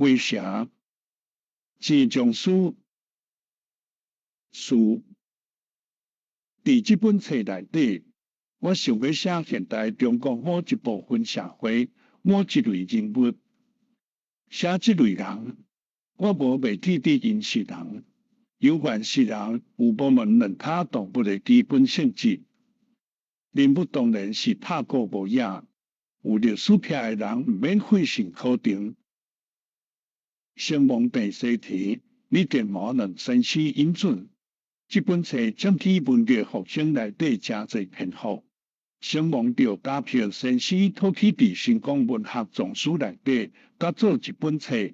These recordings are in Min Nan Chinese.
圍城，錢鍾書，書。佇這本冊內底，我想欲寫現代中國某一部分社會某一類人物，寫這類人，我無袂記得𪜶是人，猶原是人有無問兩跤動物的基本性質。人物當然是拍顧無影，有歷史癖的人毋免費神考證。承蒙鄭西田、李建模兩先生允准，這本冊佔去文藝復興內底誠濟篇幅。承蒙著嘉平先生討去佇新光文學叢書內底，佮做一本冊，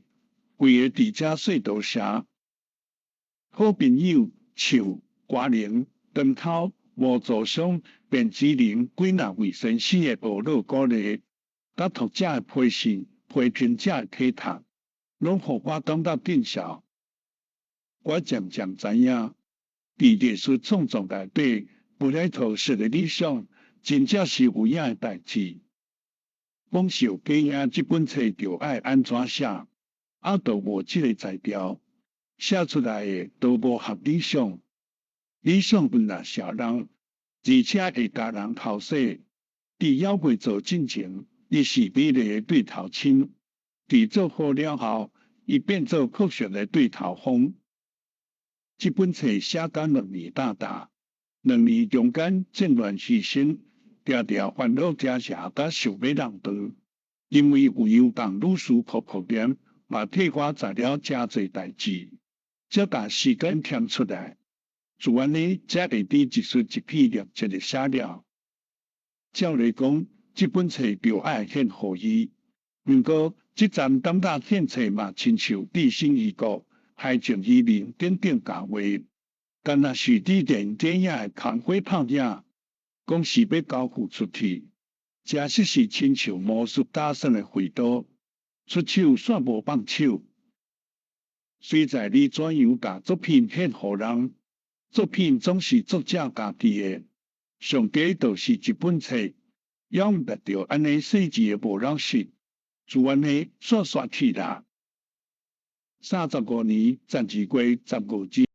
規个佇遮說多謝。好朋友樹、瓜寧、長頭、吳祖松、卞之琳幾若位先生的呵咾鼓勵，佮讀者的批信、批評者的體貼，攏予我感覺見效。我漸漸知影，佇藝術創作內底，柏拉圖式的理想，真正是有影的代誌。講受假影這本冊著愛按怎寫，啊，都無這个才調，寫出來的都無合理想。理想本來寫人，而且會共人剾洗。佇猶未做進前，伊是美麗的對頭親；佇做好了後，伊變做科學的對頭風。這本冊寫甲2年大大，2年中間戰亂時生，定定煩惱成晟，佮想欲挵斷。因為有楊絳女士哭哭念，嘛替我做了誠濟代誌，才共時間添出來。就按呢，才會佇一字一句粒一个寫了。照理講，這本冊著愛獻予伊。毋過，這陣感覺獻冊嘛親像置身異國、海靜移民等等教話，敢若是佇電電影的空火拍影，講是欲交付出去，誠實是親像魔術打算的揮刀，出手煞無放手。隨在你怎樣共作品獻予人，作品總是作者家己的，上低就是一本冊，猶毋達著按呢細緻的無老實，就按呢煞煞去啦。35年12月15日。